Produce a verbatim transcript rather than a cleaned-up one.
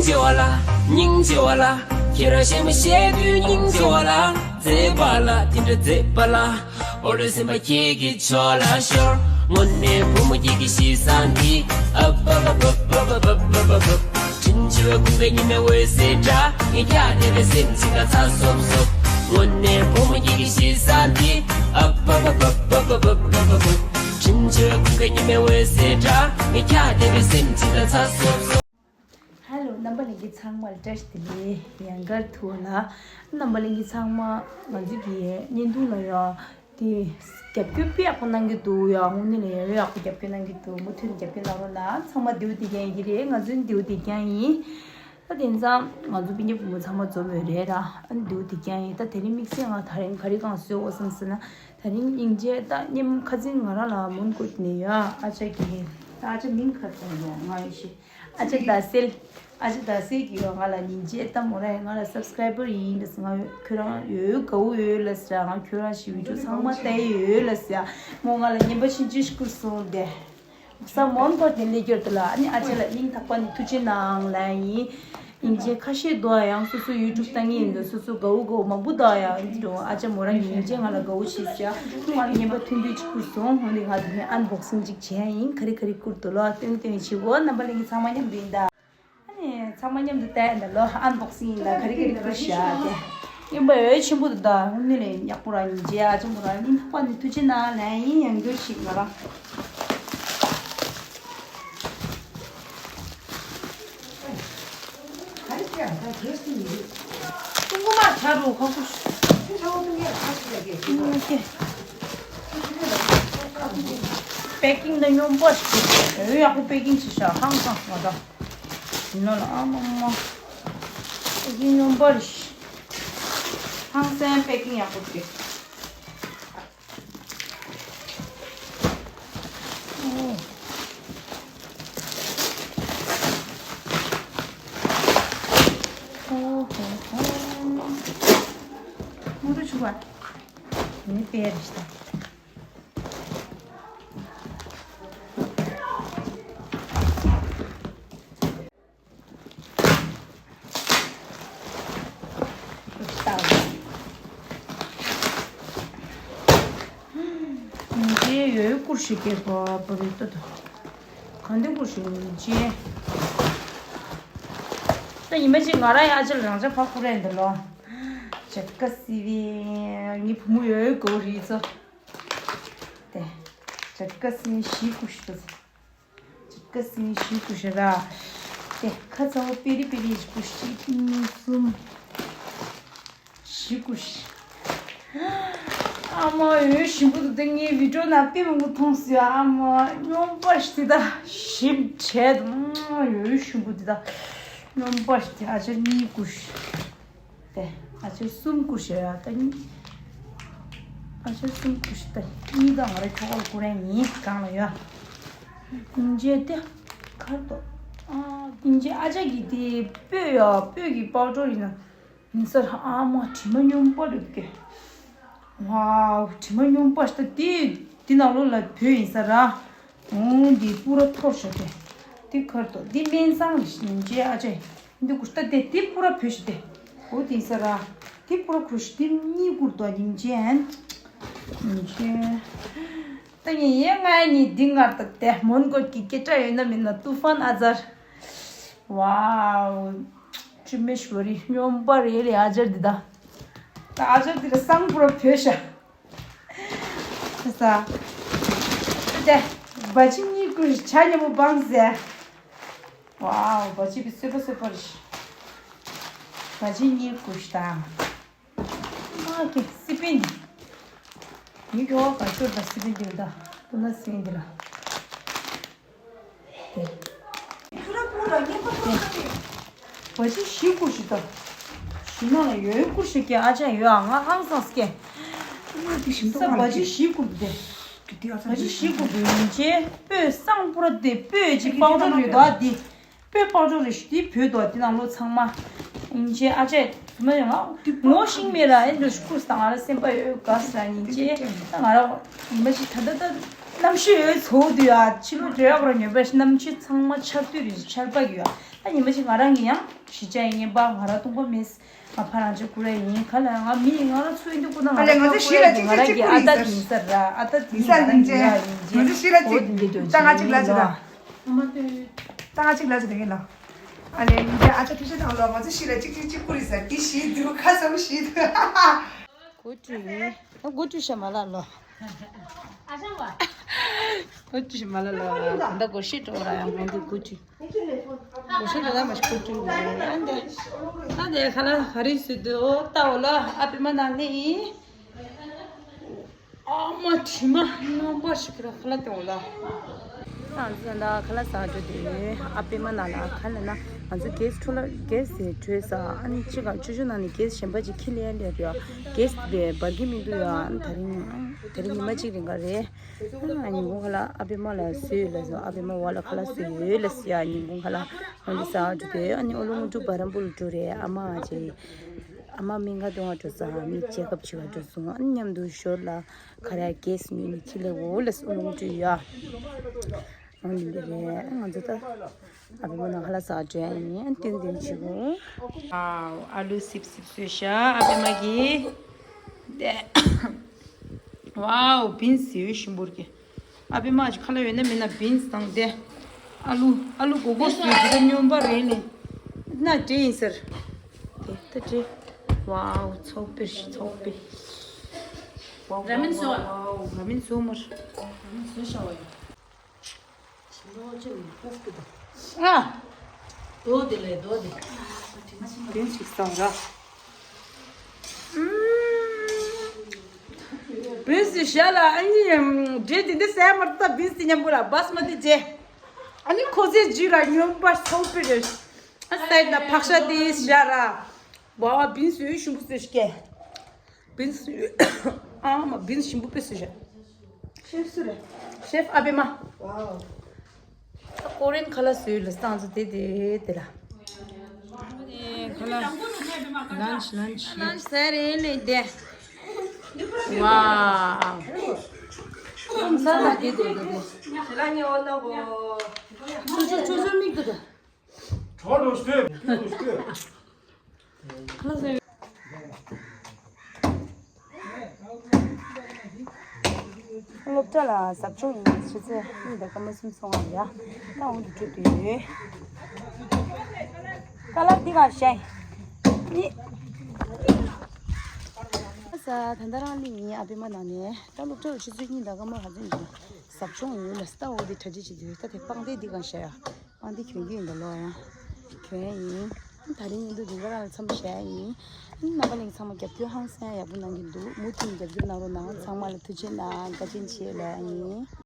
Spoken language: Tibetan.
ཆེ་བ་ལ། སྙིང་རྗེ་བ་ལ། ཁྱེད་རང་གཞས་མ་བཤད་དུས་སྙིང་རྗེ་བ་ལ། མཛེས་པ་ལ་དེ་འདྲ་མཛེས་པ་ལ། འོ་རེ་སེམས་པ་ཁྱེད་ཀྱི་ཕྱོགས་ལ་ཤོར། དངོས་གནས་བུ་མོ་ཁྱེད་ཀྱི་གཤིས་བཟང་འདི། ཨབ་ཨབ་ཨབ། དྲིན་ཆེ་བའི་ཁུངས་ཀྱི་ཉི་མའི་འོད་ཟེར་འདྲ། ངས་ཁྱེད་བལྟས་པའི་སེམས་ཅིག་ལ་ཚ་སོབ་སོབ། དངོས་གནས་བུ་མོ་ཁྱེད་ཀྱི་གཤིས་བཟང་འདི། ཨབ་ཨབ་ཨབ། དྲིན་ཆེ་བའི་ཁུངས་ཀྱི་ཉི་མའི་འོད་ཟེར་འདྲ། ངས་ཁྱེད་བལྟས་པའི་སེམས་ཅིག་ལ་ཚ་སོབ་སོབ། ཧེ་ལོ། རྣམ་པ་ལྷན་རྒྱས་ཚང་མ་ལ་བཀྲ་ཤིས་བདེ་ལེགས། ཡང་བསྐྱར་ཐུག་ལ། རྣམ་པ་ལྷན་རྒྱས་ཚང་མ་ང་ཚོ་གི་བརྙན་ཐུང་ལ་ཡང་དེ་རྒྱབ་སྐྱོར་དཔེ་ཡག་པོ་གནང་གི་འདུག་ཡ། དངོས་གནས་ལ་ཡང་ཡག་པོ་རྒྱབ་སྐྱོར་གནང་གི་འདུག་མུ་མཐུད་ནས་རྒྱབ་སྐྱོར་གནང་རོགས་གནང་། ཚང་མ་བདེ་པོ་བདེ་རྐྱང་ཡིན་གྱི་རེད། ང་ཚོ་ནི་བདེ་པོ་བདེ་རྐྱང་ཡིན། ད་དེང་སང་ང་ཚོ་སྤུན་ཀྱག་བུ་མོ་ཚང་མ་འཛོམས་ཡོད་རེད་ར། ཨ་ནི་བདེ་པོ་བདེ་རྐྱང་ཡིན། ད་དེ་རིང་དམིགས་བསལ་ང་དེ་རིང་ག་རེ་གང་བཟོས་འོ་བསམ་ཟེར་ན། དེ་རིང་སྙིང་རྗེ་ད་སྙེམ་ཁ་སང་ང་རང་ལ་མོན་གྷོ་ནས་ཡོད། ཨ་ཅག་གི། ད་ཨ་ཅག་མིང་ག་རེ་ཡོད་ང་ཡི་ཤི། ཨ་ཅག་ཟླ་གསལ། ཨ་ཅག་ཟླ་གསལ་གྱིས་ཡོད་ང་ལ་སྙིང་རྗེ་ད་མོ་ར་ང་ལ་སབ་སི་ཀ་རའི་བར་ཡིན་ལ་ཟེར། ང་ཁྱོད་རང་ཡོད་དགའ་བོ་ཡོད་ལ་ཟེར། ང་ཁྱོད་རང་ཞིག་བི་ཌིའོ་ཚང་མ་ལྟ་ཡི་ཡོད་ལ་ཟེར། མོ་ང་ལ་སྙན་པ་ཆེན་ཆེ་ཞིག་བསྐུར་སོང་སྟེ། ས་མོན་གྷོ་དེ་ལས་སྐྱོར་དུ་ལ། ཨ་ནི་ཨ་ཅག་ལ་སྙིང་ཐག་པ་ནས་ཐུགས་རྗེ་གནང་ལ་ཡིན། སྙིང་རྗེ་ཁ་ཤས་འདུག་ཡང་སོ་སོ་ཡུ་ཊུབ་ལྟ་མཁན་ཡིན་འདུག་སོ་སོ་དགའ་བོ་དགའ་བོ་མང་པོ་འདུག་ཡང་འདི་འདྲ་ཨ་ཅག་མོ་རང་སྙིང་རྗེ་ང་ལ་དགའ་བོ་བྱེད་ཤག་ང་ལ་སྙན་པ་ཐུང་ཐུང་ཅིག་བསྐུར་སོང་། འོ་ནི་ང་དེ་ནས་ཨན་བོག་སིང་ཅིག་བྱས་ཡིན། ག་རེ་ག་རེ་བསྐུར་འདུག་ལོ་སྟོན་སྟོན་བྱེད་གོ། རྣམ་པ་ལྷན་རྒྱས་ཚང་མ་མཉམ་དུ་ཡིན་ད། ཨ་ནི་ཚང་མ་མཉམ་དུ་བལྟས་ཡིན་ད་ལོ། ཨན་བོག་སིང་ཡིན་ད། ག་རེ་ག་རེ་བསྐུར་ཤག་དེ་ཡིན་པ་འོས་ཆེན་པོ་འདུག་ད། དངོས་གནས་ལ་ཡག་པོ་རང་སྙིང་རྗེ་ཨ་ཅག་མོ་རང་སྙིང་ཐག་པ་ནས་ཐུགས་རྗེ་གནང་ལ་ཡིན། ཡང་བསྐྱར་ཞིག་ང་རང་། ག་རེ་བྱས་ད་གས་སུ་མི་འདུག་ཀྲུང་གོ་མ་ཆ་རུ་ཁ་ཁུ་ཆ་བོ་ཏུ་ངས་ཁ་ཆུ་ལ་གས་སུ་ལ་གས། པེ་ཀིང་ད་སྙོམས་པོ་ཞིག་འོ་ཡག་པོ་པེ་ཀིང་བྱས་ཤག་ཧང་སང་ང་ད་ཡིན་ནོ་ལ་ཨ་མ་མ། པེ་ཀིང་སྙོམས་པོ་རེད། ཧང་སང་པེ་ཀིང་ཡག་པོ་རེད། ཨོ། ཨོ་ཧོ་ཧོ། མུ་ཏུ་ཆུ་བ། ནི་པེ་རི་ཤ། ཉིན་རྗེས་ཡོད་ཀུར་ཞིག་སྐྱེས་པ་པོ་རེད་ཏོ། གང་འདི་ཀུར་ཞིག་ཉིན་རྗེས། ད་ཉི་མ་གཅིག་ང་རང་ཡང་ཨ་ཅག་ལ་རང་ཅག་ཕར་བསྐུར་རན་འདི་ལོ། ཇ་ཀ་སི་བི་ངའི་བུ་མོ་ཡོད་ཀུར་རེད་ཚོ། དེ་ཇ་ཀ་སི་བི་བཞི་ཀུར་ཞིག་ཏོ། ཅི་ཀ་སིན་ཞིག་ཀུ་ཤ་ར། དེ་ཁ་ཚ་བོ་པེ་རི་པེ་རི་ཞིག་ཀུ་ཤ་གཉིས་གསུམ། ཞིག་ཀུ་ཤ། ཨ་མ་འོ་ཞིམ་པོ་འདུག་དེ་ངའི་བི་ཌིའོ་ནང་དཔེ་མང་པོ་མཐོང་སོང་ཨ་མ། སྙོམས་པ་ཞིག་དེ་ད་ཞིམ་བྱས་འདུག་འོ་ཞིམ་པོ་འདི་ད་སྙོམས་པ་ཞིག་དེ་ཨ་ཅག་གཉིས་ཀུ་ཤ། དེ་ཨ་ཅེ་གསུམ་ཀུ་ཤ་ཡ་ད་གཉིས། ཨ་ཅེ་གསུམ་ཀུ་ཤ་ད་གཉིས་ད་ང་ར་ཁྱོ་ག་ལ་ཀུ་རེ་ཡིན་གང་ལ་ཡ། ཨིན་ཇེ་དེ་ཁར་དོ། ཨ་ཨིན་ཇེ་ཨ་ཅག་གི་དེ་སྤོས་ཡ་སྤོས་ཀྱི་པའུ་ཌར་ཡིན་ན་ཡིན་ས་ར་ཨ་མ་དྲི་མ་སྙོམས་པ་རེད་ཀྱེ། ཝའོ་དྲི་མ་སྙོམས་པ་ཞིག་ད་དེ་དེ་ནང་ལོགས་ལ་བོད་ཡིན་ས་ར། འོང་འདི་པུ་ར་འཐོར་ཤོག་དེ། འདི་ཁར་དོ་འདི་སྨན་བཟང་རེད་ཤི་ཉིན་ཅེ་ཨ་ཅེ། འདི་ཀུ་ཤ་ད་དེ་འདི་པུ་ར་བོད་ཤི་དེ། འོ་དེ་ས་ར། འདི་པུ་ར་ཁུ་ཤི་འདི་གཉིས་ཀུར་དོ་ཉིན་ཅེ་ཨན། ཉིན་ཅེ། ད་ངས་ཡེ་ང་ཡེ་ཉིན་འདི་ངར་ད་དེ་མོན་གོ་གི་སྐད་གྲགས་ཡོད་ན་མིན་ན་ཏུ་ཧྥན་ཨ་ཛར། ཝའོ། ཅི་མེ་ཤི་བ་རི་སྙོམས་པ་རེད་ལེ་ཨ་ཅར་འདི་ད། ད་ཨ་ཅར་འདི་ལ་སང་པུ་ར་བོད་ཤ། ས། ཏེ། བ་ཅི་གཉིས་ཀུ་ཤ་ཉེ་མོ་བང་ཟེ། ཝའོ་བ་ཅི་བི་སོས་པ་སོས་པ་རེད། བ་ཅི་གཉིས་ཀུ་ཤ་དང་། མ་ཀི་སི་པིན། ཡིག་གི་འོག་ག་ཤོར་དང་སི་པིན་འདི་ལ་ད་ཏུ་ན་སི་པིན་འདི་ལ། བ་ཅི་བཞི་བསྐུར་ཞིག་དང་། ཞིམ་ནང་ལ་ཡོད་བསྐུར་ཞིག་སྐྱེ་ཨ་ཅག་ཡོད་ཨ་ང་ཧང་སངས་སྐྱེ། ས་བ་ཅི་བཞི་བསྐུར་དེ། བ་ཅི་བཞི་བསྐུར་དེ་ཡིན་ཅེ་སྤོས་སང་པུ་ར་དེ་སྤོས་ཅིག་པའུ་ཌར་ཡོད་དོ་ཨ་དེ། སྤོས་པའུ་ཌར་རེ་ཞིག་དེ་བོད་དོ་ཨ་དེ་ནང་ལོ་ཚང་མ། ཡིན་ཅེ་ཨ་ཅག་ཚུ་མ་ཡོང་ཨ། ངོ་ཤིང་མེད་ར་ཨེ་འདྲ་ཞིག་བསྐུར་སྟངས་ང་ར་སེམས་པ་ཡོད་དགའ་ས་ཡིན་ཅེ་ད་ང་ར་ཡིན་པ་ཞིག་ད་ད་ད། གནམ་གཤིས་འོད་ཚོགས་དུས་ཨ་ཕྱི་ལོ་དྲོ་ཡག་པོ་ར་ཉོས་པ་ཞིག་གནམ་གཤིས་ཚང་མ་ཆར་དུས་རེད་ཆར་པ་གི་ཡོད་ ད་ཉི་མ་ཞིག་ང་རང་གི་ཡང་གཞིས་ཆགས་ཡིན་པ། ང་རང་སྟོང་པ་མེད། ང་ཕ་རང་ཅག་ཀུ་རེ་ཡིན། ག་ལ་ང་མི་ང་རང་ཚོ་ཡིན་དུས་ཀུན་ན་ང་ཨ་ལས་ང་རང་ཚོ་ཀུ་གཞིས་ལ་རེ་གཅིག་ང་རང་གཅིག་གི་ཨ་ཏ་ཡིན་ས་ར། ཨ་ཏ་ཡིན་ས་ང་རང་ཡིན་ཅེ། ང་ཚོ་གཞིས་ལ་གཅིག་ད་ང་གཅིག་ལ་ཅེ་ད། ད་ང་གཅིག་ལ་ཅེ་ད་ཡིན་ལ། ཨ་ལས་ཡིན་ཅེ་ཨ་ཅག་ཐུགས་རྗེ་གནང་ལོ། ང་ཚོ་གཞིས་ལ་གཅིག་གཅིག་གཅིག་ཀུ་རེ་ས་དེ་ཞིག་འདུག་ཁ་སང་ཞིག་འདུག་གོ་ཅི་ཡིན། གོ་ཅི་ཤ་མ་ལ་ལོ། གོ་ཅི་ཤ་མ་ལ་ལོ། ད་གོ་ཤི་ཏོ་ར་ཡང་ང་འདི་གོ་ཅི། གོ་ཤི་ཏོ་ད་མ་ཤི་གོ་ཅི་ལ་ཡང་འདི། ད་འདི་ཁ་ལ་ཧ་རི་སུ་དུ་ད་འོ་ལ་ཨ་པི་མ་ན་ནི་ཨ་མ་དྲི་མ་རྣམ་པ་ཞིག་ར་ཁ་ལ་ཏོ་ལ། ང་ཚོ་ད་ཁ་ལག་ཟ་འགྲོ་དུས་ཨ་པེ་མ་ནང་ལ་ག་ལ་ན་ང་ཚོ་གེ་སི་འཕྲོ་ལ་གེ་སི་དེ་འཕྲོས་ས། ཨ་ནི་ཅི་ག་ཆུ་ཆུ་ནང་ནས་གེ་སི་གཞན་པ་ཅིག་ཁྱི་ལེ་ལེ་རེད། གེ་སི་དེ་འབར་གི་མི་འདུག་ཡ། ཨ་ནི་ད་རིང་ད་རིང་ཉི་མ་གཅིག་རིང་ག་རེད། ཨ་ཉིན་གུང་ཁ་ལ་ཨ་པེ་མ་ལ་བཟོས་ཡོད་ལ་ཟོ། ཨ་པེ་མ་བ་ལ་ཁ་ལག་བཟོས་ཡོད་ལ་ཟོ་ཡ། ཉིན་གུང་ཁ་ལ་ང་འདི་ཟ་འགྲོ་དུས་ཨ་ནི་ཨོ་ལོ་ངུ་ཀྲུ་བ་རམ་པུར་འགྲོ་རེད། ཨ་མ་ཅེ་ཨ་མ་མི་འགའ་དོང་བ་འགྲོ་ས་མི་ཅེ་ཀབ་བྱེད་བ་འགྲོ་སོང་། ཨ་ནི་མཉམ་དུ་ཞོར་ལ། ཁ་ར་གེ་སི་ཉོས་ནས་ཁྱི་ལ་འོ་ལ་སུ་ལོང་ཅུ་ཡ། འོ་ནི་འདི་རེད། ང་ཚོ་ད་ཨ་བི་མ་ནང་ཁ་ལ་ཟ་འགྲོ་ཡ་ཡིན། ཏན་ཏན་བྱེད་དགོས། ཨ་ཨ་ལུ་སིབ་སིབ་བཟོས་ཤག་ཨ་བི་མ་གིས། དེ། ཝའོ། བིན་སི་ཡོད་ཞིམ་པོར་གི། ཨ་བི་མ་ཅི་ཁ་ལ་ཡོད་ན་མེད་ན་བིན་སི་དང་དེ། ཨ་ལུ་ཨ་ལུ་གོ་གོ་སུ་ཡོད་དེ་སྨྱོན་པ་རེད་ནི། ན་དྲི་ཡིན་ཟེར། དེ་ད་དྲི། ཝའོ། ཚོགས་པེ་ཚོགས་པེ། ར་མེན་བཟོ། ཝའོ། ར་མེན་བཟོ་མར། ར་མེན་བཟོ་ཤ་བ་ཡོད། ཨ། དོ་དེ་ལས་དོ་དེ། དེ་ཞིག་བསམ་ར། བིན་སི་ཤ་ལ་ཨ་ནི་འབྲས་དེ་འདི་སྲན་མར་ད་བིན་སི་མཉམ་པོ་ལ་བཱ་སི་མ་ཏི་རྗེ། ཨ་ནི་ཁོ་ཚེ་རྗེས་ལ་སྨྱོན་པ་ཚོགས་པེ་རེད། ཨ་སའི་ད་ཕག་ཤ་དེ་ཤ་ར། བ་བ་བིན་སི་ཞིམ་པོ་ཟོས་ཤ་ཀེ། བིན་སི། ཨ་མ་བིན་སི་ཞིམ་པོ་དཔེ་སུ་ཞིག་ཤེབ་སུ་རེད། ཤེབ་ཨ་བི་མ། ཝའོ། ཀོ་རེན་ཁ་ལག་བཟོས་ལ་སྟངས་ཚོ་དེ་དེ་དེ་ལ། ཁ་ལག་ལན་ཆི་ལན་ཆི། ལན་ཆི་ཟེར་རེད་ལེ་དེ། ཝའོ། ས་ལ་དེ་དེ་དེ་དེ། ཆུ་ཆུ་ཆུ་ཆུ་མིག་དེ་དེ། སློབ་གྲྭ་ལ་ཟབ་སྦྱོང་ཡིན། ཆུ་ཚོད་གཉིས་དང་སྐར་མ་གསུམ་སོང་བ་ཡ། ད་འོང་དུ་འགྲོ་དུས། ཀ་ལ་འདི་ག་ཤའི། ནི། ས་ད་ལྟ་རང་ལི་ཡིན། ཨ་བི་མ་ནང་ནས་ད་སློབ་གྲྭ་ལ་ཆུ་ཚོད་གཉིས་དང་སྐར་མ་ག་ཚོད་ཡིན། ཟབ་སྦྱོང་ཡོད་ལ་ས་འོ་དེ་གྲ་སྒྲིག་བྱེད་དུས་ད་དེ་སྤང་སྟེ་འདི་ག་ཤ་ཡ། ཨ་འདི་གྱོན་གྱི་ཡིན་ད་ལོ་ཡང་། གྱོན་ཡིན། ད་རིང་ཡིན་དུས་འདི་ག་རང་ལ་འཚམས་བྱས་ཡིན། རྣམ་པ་གླིང་ཚང་མ་རྒྱབ་སྐྱོར་ཧང་སང་ཡག་པོ་གནང་གི་འདུག་མུ་མཐུད་རྒྱབ་སྐྱོར་གནང་རོགས་གནང་། ཚང་མ་ལ་ཐུགས་རྗེ་གནང་། བཀའ་དྲིན་ཆེ་ལོ་ཡང་ཡིན།